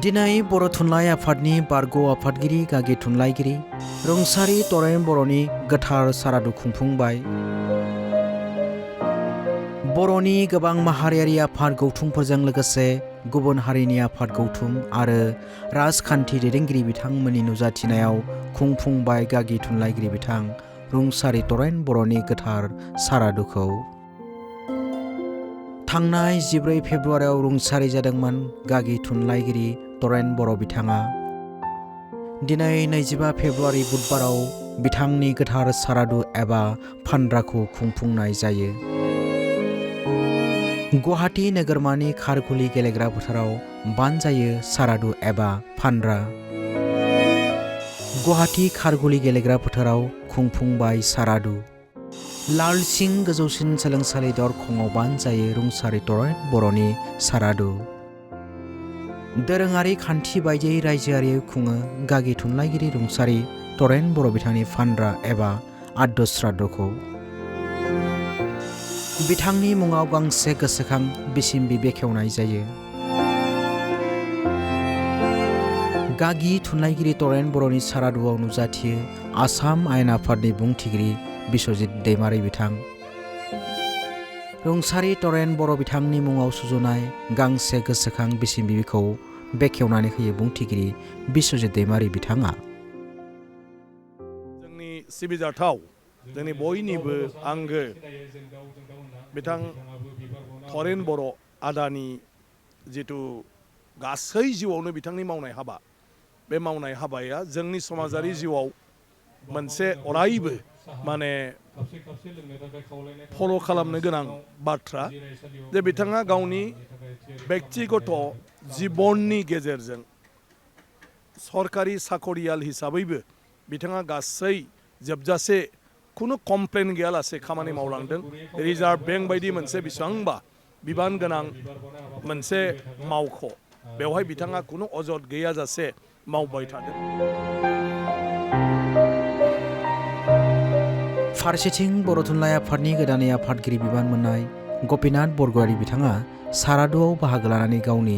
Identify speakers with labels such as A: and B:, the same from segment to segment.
A: दिनै बर' थुनलाइ आफादनि बारग' आफादगिरि गागि थुनलाइगिरि रुंसारि बर'न बर'नि गोथार सारादु खुंफुंबाय। बर'नि गोबां माहारियारि आफाद गौथुमफोरजों लोगोसे गुबुन हारिनि आफाद गौथुम आरो राजखान्थि दैदेनगिरि बिथांमोननि नुजाथिनायाव खुंफुंबाय गागि थुनलाइगिरि बिथां रुंसारि बर'न बर'नि गोथार सारादुखौ। थांनाय 14 फेब्रुवारियाव रुंसारि जादोंमोन गागि थुनलाइगिरि बर'न बर' बिथाङा। दिनै 25 फेब्रुवारि बुधबाराव बिथांनि गोथार सारादु एबा फानद्राखौ खुंफुंनाय जायो। गुवाहाटी नोगोरमानि खारघुलि गेलेग्रा फोथाराव बानजायो सारादु एबा फानद्रा। गुवाहाटी खारघुलि गेलेग्रा फोथाराव खुंफुंबाय सारादु। लालसिं गोजौसिन सोलोंसालि दरखंआव बानजायो रुंसारि बर'न बर'नि सारादु। दोरोङारि खान्थि बायदियै रायजोआरियै खुङो गागि थुनलाइगिरि रुंसारि बर'न बर' बिथांनि फानद्रा एबा आद्द श्राद्धखौ। बिथांनि मुङाव गांसे गोसोखां बिसिम्बि बेखेवनाय जायो। गागि थुनलाइगिरि बर'न बर'नि सारादुआव नुजाथियो आसाम आयेन आफादनि बुंथिगिरि बिस्वजित दैमारि बिथां। रुंसारि बर'न बर' बिथांनि मुङाव सुजुनाय गांसे गोसोखां बिसिम्बिखौ बेखेवनानै होयो बुंथिगिरि बिस्वजित दैमारि बिथाङा।
B: जोंनि सिबिजाथाव जोंनि बयनिबो आंगो बिथां बर'न बर' आदानि जिथु गासै जिउआवनो बिथांनि मावनाय हाबा, बे मावनाय हाबाया जोंनि समाजारि जिउआव मोनसे अरायबो माने फल' खालामनो गोनां बाथ्रा जे बिथाङा गावनि बेक्तिगत जिबननि गेजेरजों सरकारि साखरियाल हिसाबैबो बिथाङा गासै जोबजासे खुनु कमप्लेन गैयालासे खामानि मावलांदों। रिजार्भ बेंक बायदि मोनसे बेसेबांबा बिबान गोनां मोनसे मावख' बेवहाय बिथाङा खुनु अजद गैयाजासे मावबाय थादों।
A: फारसेथिं बर' थुनलाइ आफादनि गोदानै आफादगिरि बिबान मोननाय गपिनाथ बरगयारी बिथाङा सारादुआव बाहागो लानानै गावनि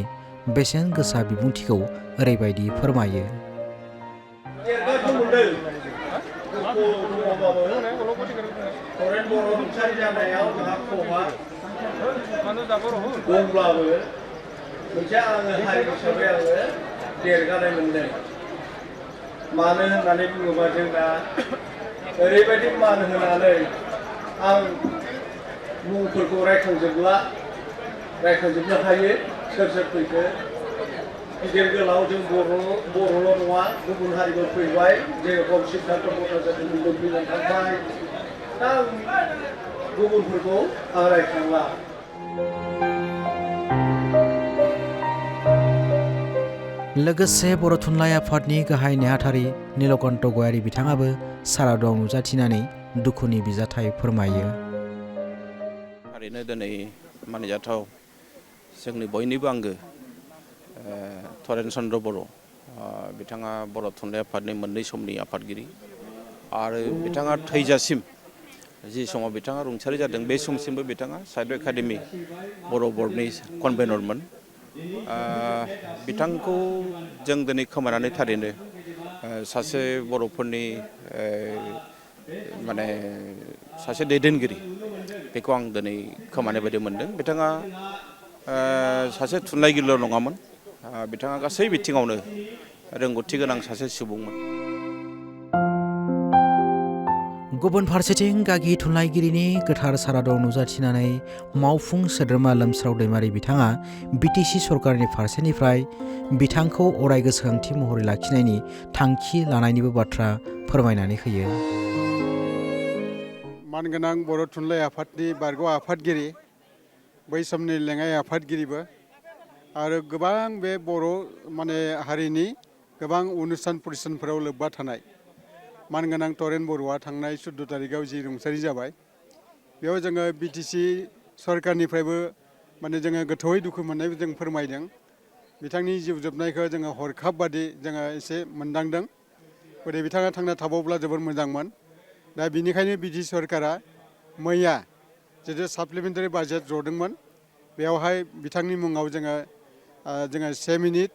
A: बेसेन गोसा बिबुंथिखौ ओरैबायदि फोरमायो।
C: मानो होननानै बुङोबा जोंना ओरैबायदि मान होनानै आं मुंफोरखौ रायखांजोबनो हायो सोर फैखो। गिदिर गोलाव जों बर'ल' नङा गुबुन हारिबो फैबाय जेरखम सिद्धार्थ भट्टाचार्यमोनबो फैनानै थांबाय। दा गुबुनफोरखौ आं रायखांला।
A: लोगोसे बर' थुनलाइ आफादनि गाहाय नेहाथारि नीलकण्ठ गयारी बिथाङाबो सारादुआव नुजाथिनानै दुखुनि बिजाथाइ फोरमायो।
D: थारैनो दिनै मानिजाथाव जोंनि बयनिबो आंगो बर'न चन्द्र बर' बिथाङा बर' थुनलाइ आफादनि मोननै समनि आफादगिरि आरो बिथाङा थैजासिम जि समाव बिथाङा रुंसारि जादों बे समसिमबो बिथाङा साहित्य एकाडेमि बर' बर्डनि कनभेनरमोन। बिथांखौ जों दिनै खोमानानै थारैनो सासे बर'फोरनि माने सासे दैदेनगिरि बेखौ आं दिनै खोमानाय बायदि मोनदों। बिथाङा सासे थुनलाइगिरिल' नङामोन, बिथाङा गासै बिथिङावनो रोंगौथि गोनां सासे सुबुंमोन।
A: गुबुन फारसेथिं गागि थुनलाइगिरिनि गोथार सारादुआव नुजाथिनानै मावफुं सोद्रोमा लोमस्राव दैमारि बिथाङा बिटिसि सरकारनि फारसेनिफ्राय बिथांखौ अराय गोसोखांथि महरै लाखिनायनि थांखि लानायनिबो बाथ्रा फोरमायनानै होयो।
E: मानगोनां बर' थुनलाइ आफादनि बारग' आफादगिरि, बै समनि लेङाइ आफादगिरिबो आरो गोबां बे बर' हारिनि गोबां अनुस्थान प्रतिष्ठानफोराव लोब्बा थानाय मानगोनां बर'न बर'आ थांनाय 14 तारिखआव जि रुंसारि जाबाय, बेयाव जोङो बिटिसि सरकारनिफ्रायबो जोङो गोथौयै दुखु मोननायबो जों फोरमायदों। बिथांनि जिउ जोबनायखौ जोङो हरखाब बादि जोङो एसे मोनदांदों। गथिखे बिथाङा थांना थाबावब्ला जोबोर मोजांमोन। दा बिनिखायनो बिटिसि सरकारा मैया जितु साप्लिमेन्टारि बाजेट जदोंमोन, बेयावहाय बिथांनि मुङाव जोङो 1 मिनिट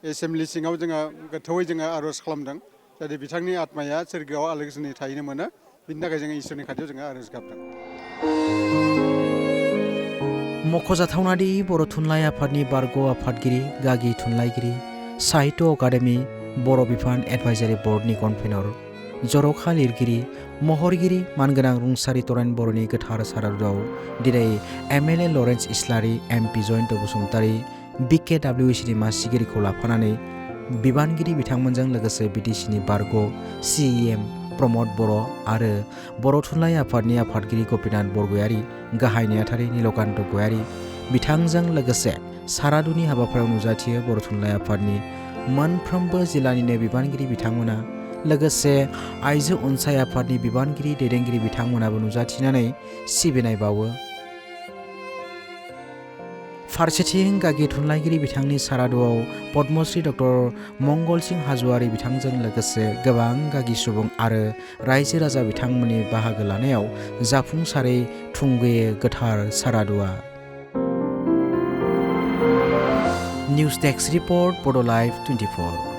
E: एसेमब्लि सिङाव जोङो गोथौयै जोङो आर'ज खालामदों जाहाथे बिथांनि आत्माया सोरगोआव आलो गोजोनै थाहैनो मोनो बिनि थाखाय जोङो इसोरनि खाथियाव जोङो आर'ज गाबदों।
A: मख'जाथावनादि बर' थुनलाइ आफादनि बारग' आफादगिरि गागि थुनलाइगिरि साहित्य अकादेमि बर' बिफान एडभाइजारि बर्डनि कनभेनर जर'खा लिरगिरि महरगिरि मानगोनां रुंसारि तरेन बर'नि गोथार सारादुआव दिनै MLA लरेन्स इस्लारि MP जयन्त बसुमतारी BKWCनि मासिगिरिखौ लाफानानै बिबानगिरि बिथांमोनजों लोगोसे BTCनि बारग' CEM प्रमद बर' आरो बर' थुनलाइ आफादनि आफादगिरि गपिनाथ बरगयारी गाहाय नेहाथारि नीलकान्त गयारी बिथांजों लोगोसे सारादुनि हाबाफारियाव नुजाथियो बर' थुनलाइ आफादनि मोनफ्रोमबो जिल्लानिनो बिबानगिरि बिथांमोना लोगोसे आइजो अनसाय आफादनि बिबानगिरि दैदेनगिरि बिथांमोनाबो नुजाथिनानै सिबिनाय बावो। फारसेथिं गागि थुनलाइगिरि बिथांनि सारादुआव पद्मश्री डक्टर मंगल सिंह हाज'वारी बिथांजों लोगोसे गोबां गागि सुबुं आरो रायजो राजा बिथांमोननि बाहागो लानायाव जाफुंसारै थुंगेयो गोथार सारादुआ। निउज डेस्क रिपर्ट बड' लाइभ 24।